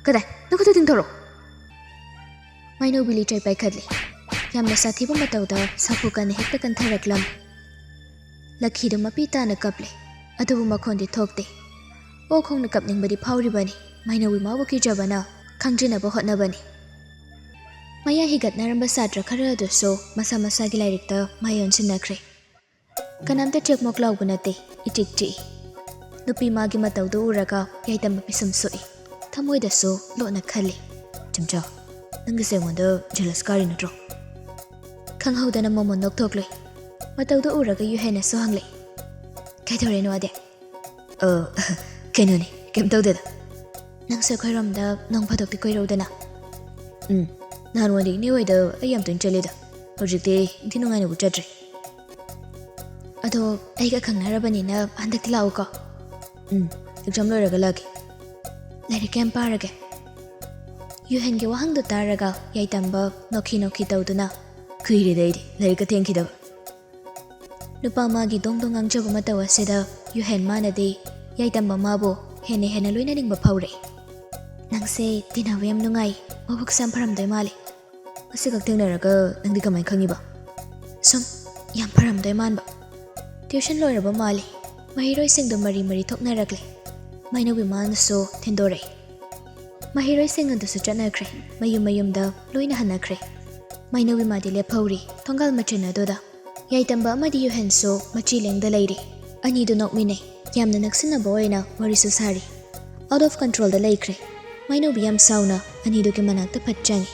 ꯀꯗꯥꯏ? ꯅꯈꯨꯠꯇꯨ ꯇꯤꯡꯊꯣꯔꯛꯑꯣ꯫" ꯃꯥꯏꯅꯧꯕꯤ ꯂꯤꯆꯩ ꯄꯥꯏꯈꯠꯂꯤ꯫ ꯌꯥꯝꯅ ꯁꯥꯊꯤꯕ ꯃꯇꯧꯗ ꯁꯥꯐꯨ ꯀꯟꯅ ꯍꯦꯛꯇ ꯀꯟꯊꯔꯛꯂꯝꯃꯤ꯫ ꯂꯛꯈꯤꯗꯨ ꯃꯄꯤ ꯇꯥꯅ ꯀꯞꯂꯦ, ꯑꯗꯨꯕꯨ ꯃꯈꯣꯟꯗꯤ ꯊꯣꯛꯇꯦ꯫ ꯑꯣꯛ ꯈꯣꯡꯅ ꯀꯞꯅꯤꯡꯕꯗꯤ ꯐꯥꯎꯔꯤꯕꯅꯤ, ꯃꯥꯏꯅꯧꯕꯤ ꯃꯥꯕꯨ ꯀꯤꯖꯕꯅ ꯈꯪꯖꯤꯟꯅꯕ ꯍꯣꯠꯅꯕꯅꯤ꯫ ꯃꯌꯥ ꯍꯤꯒꯠꯅꯔꯝꯕ ꯁꯥꯇ꯭ꯔ ꯈꯔ ꯑꯗꯨꯁꯨ ꯃꯁꯥ ꯃꯁꯥꯒꯤ ꯂꯥꯏꯔꯤꯛꯇ ꯃꯥꯏ ꯑꯣꯟꯁꯤꯟꯅꯈ꯭ꯔꯦ꯫ ꯀꯅꯥꯝꯇ ꯆꯦꯛꯃꯣꯛ ꯂꯥꯎꯕ ꯅꯠꯇꯦ, ꯏꯆꯤꯛ ꯆꯤꯛꯏ꯫ ꯅꯨꯄꯤ ꯃꯥꯒꯤ ꯃꯇꯧꯗꯨ ꯎꯔꯒ ꯌꯥꯏꯇꯝꯕ ꯄꯤꯁꯨꯝ ꯁꯣꯛꯏ꯫ ꯊꯃꯣꯏꯗꯁꯨ ꯂꯣꯠꯅ ꯈꯜꯂꯤ, "ꯆꯦꯝꯆꯥ, ꯅꯪꯒꯤꯁꯦ ꯑꯩꯉꯣꯟꯗ ꯖꯦꯂꯁ ꯀꯥꯔꯤ ꯅꯠꯇ꯭ꯔꯣ?" ꯈꯪꯍꯧꯗꯅ ꯃꯣꯃꯣꯟ ꯅꯣꯛꯊꯣꯛꯂꯨꯏ꯫ ꯃꯇꯧꯗꯨ ꯎꯔꯒ ꯌꯨꯍꯦꯟꯅꯁꯨ ꯍꯪꯂꯛꯏ, "ꯀꯩꯗꯧꯔꯦꯅꯣ ꯑꯗꯦ?" "ꯑ, ꯀꯩꯅꯣꯅꯦ, ꯀꯩꯝ ꯇꯧꯗꯦꯗ꯫" "ꯅꯪꯁꯨ ꯑꯩꯈꯣꯏꯔꯣꯝꯗ ꯅꯣꯡ ꯐꯥꯗꯣꯛꯇꯤ ꯀꯣꯏꯔꯧꯗꯅ꯫" "ꯎꯝ, ꯅꯍꯥꯟꯋꯥꯏꯗꯤ ꯏꯅꯦ ꯍꯣꯏꯗ ꯑꯩ ꯌꯥꯝ ꯇꯣꯏꯅ ꯆꯠꯂꯤꯗ꯫ ꯍꯧꯖꯤꯛꯇꯤ ꯏꯟꯊꯤ ꯅꯨꯡꯉꯥꯏꯅꯕꯨ ꯆꯠꯇ꯭ꯔꯦ꯫ ꯑꯗꯣ ꯑꯩꯒ ꯈꯪꯅꯔꯕꯅꯤꯅ ꯍꯟꯗꯛꯇꯤ ꯂꯥꯛꯎꯀꯣ꯫" "ꯎꯝ, ꯑꯦꯛꯖꯥꯝ ꯂꯣꯏꯔꯒ ꯂꯥꯛꯀꯦ꯫" "ꯂꯥꯏꯔꯤꯛ ꯀꯌꯥꯝ ꯄꯥꯔꯒꯦ?" ꯌꯨꯍꯦꯟꯒꯤ ꯋꯥꯍꯪꯗꯨ ꯇꯥꯔꯒ ꯌꯥꯏꯇꯝꯕ ꯅꯣꯛꯈꯤ ꯅꯣꯛꯈꯤ ꯇꯧꯗꯨꯅ, "ꯀꯨꯏꯔꯦꯗ ꯑꯩꯗꯤ ꯂꯥꯏꯔꯤꯛꯀ ꯊꯦꯡꯈꯤꯗꯕ꯫" ꯅꯨꯄꯥ ꯃꯥꯒꯤ ꯗꯣꯡ ꯗꯣꯡ ꯉꯥꯡꯖꯕ ꯃꯇꯧ ꯑꯁꯤꯗ ꯌꯨꯍꯦꯟ ꯃꯥꯅꯗꯤ ꯌꯥꯏꯇꯝꯕ ꯃꯥꯕꯨ ꯍꯦꯟꯅ ꯍꯦꯟꯅ ꯂꯣꯏꯅꯅꯤꯡꯕ ꯐꯥꯎꯔꯛꯏ꯫ "ꯅꯪꯁꯦ ꯇꯤꯟꯅꯕ ꯌꯥꯝ ꯅꯨꯡꯉꯥꯏ, ꯃꯕꯨꯛꯁꯨ ꯌꯥꯝ ꯐꯔꯝꯗꯣꯏ ꯃꯥꯜꯂꯤ꯫" "ꯉꯁꯤꯈꯛ ꯊꯦꯡꯅꯔꯒ ꯅꯪꯗꯤ ꯀꯃꯥꯏꯅ ꯈꯪꯉꯤꯕ?" "ꯁꯨꯝ ꯌꯥꯝ ꯐꯔꯝꯗꯣꯏ ꯃꯥꯟꯕ꯫" ꯇ꯭ꯌꯨꯁꯟ ꯂꯣꯏꯔꯕ ꯃꯥꯜꯂꯤ꯫ ꯃꯍꯩꯔꯣꯏꯁꯤꯡꯗꯨ ꯃꯔꯤ ꯃꯔꯤ ꯊꯣꯛꯅꯔꯛꯂꯦ꯫ ꯃꯥꯏꯅꯧꯕꯤ ꯃꯥꯅꯁꯨ ꯊꯤꯟꯗꯣꯔꯛꯏ꯫ ꯃꯍꯩꯔꯣꯏꯁꯤꯡ ꯑꯗꯨꯁꯨ ꯆꯠꯅꯈ꯭ꯔꯦ꯫ ꯃꯌꯨꯝ ꯃꯌꯨꯝꯗ ꯂꯣꯏꯅ ꯍꯟꯅꯈ꯭ꯔꯦ꯫ ꯃꯥꯏꯅꯧꯕꯤ ꯃꯥꯗꯤ ꯂꯦꯞꯍꯧꯔꯤ ꯊꯣꯡꯒꯥꯜ ꯃꯆꯤꯟ ꯑꯗꯨꯗ꯫ ꯌꯥꯏꯇꯝꯕ ꯑꯃꯗꯤ ꯌꯨꯍꯦꯟꯁꯨ ꯃꯆꯤ ꯂꯦꯡꯗ ꯂꯩꯔꯤ꯫ ꯑꯅꯤꯗꯨ ꯅꯣꯛꯃꯤꯟꯅꯩ꯫ ꯌꯥꯝꯅ ꯅꯛꯁꯤꯟꯅꯕ ꯑꯣꯏꯅ ꯋꯥꯔꯤꯁꯨ ꯁꯥꯔꯤ꯫ ꯑꯥꯎꯠ ꯑꯣꯐ ꯀꯟꯇ꯭ꯔꯣꯜꯗ ꯂꯩꯈ꯭ꯔꯦ꯫ ꯃꯥꯏꯅꯧꯕꯤ ꯌꯥꯝ ꯁꯥꯎꯅ ꯑꯅꯤꯗꯨꯒꯤ ꯃꯅꯥꯛꯇ ꯐꯠ ꯆꯪꯉꯤ꯫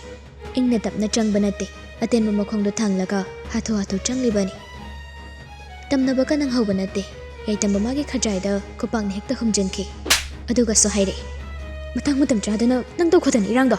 ꯏꯪꯅ ꯇꯞꯅ ꯆꯪꯕ ꯅꯠꯇꯦ, ꯑꯇꯦꯟꯕ ꯃꯈꯣꯡꯗꯣ ꯊꯥꯡꯂꯒ ꯍꯥꯊꯨ ꯍꯥꯊꯨ ꯆꯪꯂꯤꯕꯅꯤ꯫ ꯇꯝꯅꯕꯒ ꯅꯪꯍꯧꯕ ꯅꯠꯇꯦ꯫ ꯌꯥꯏꯇꯝꯕ ꯃꯥꯒꯤ ꯈꯖꯥꯏꯗ ꯈꯨꯄꯥꯛꯅ ꯍꯦꯛꯇ ꯍꯨꯝꯖꯤꯟꯈꯤ꯫ ꯑꯗꯨꯒꯁꯨ ꯍꯥꯏꯔꯛꯏ, "ꯃꯇꯥꯡ ꯃꯇꯝ ꯆꯥꯗꯅ ꯅꯪ ꯇꯧꯈꯣꯗꯅ ꯏꯔꯥꯡꯗꯣ꯫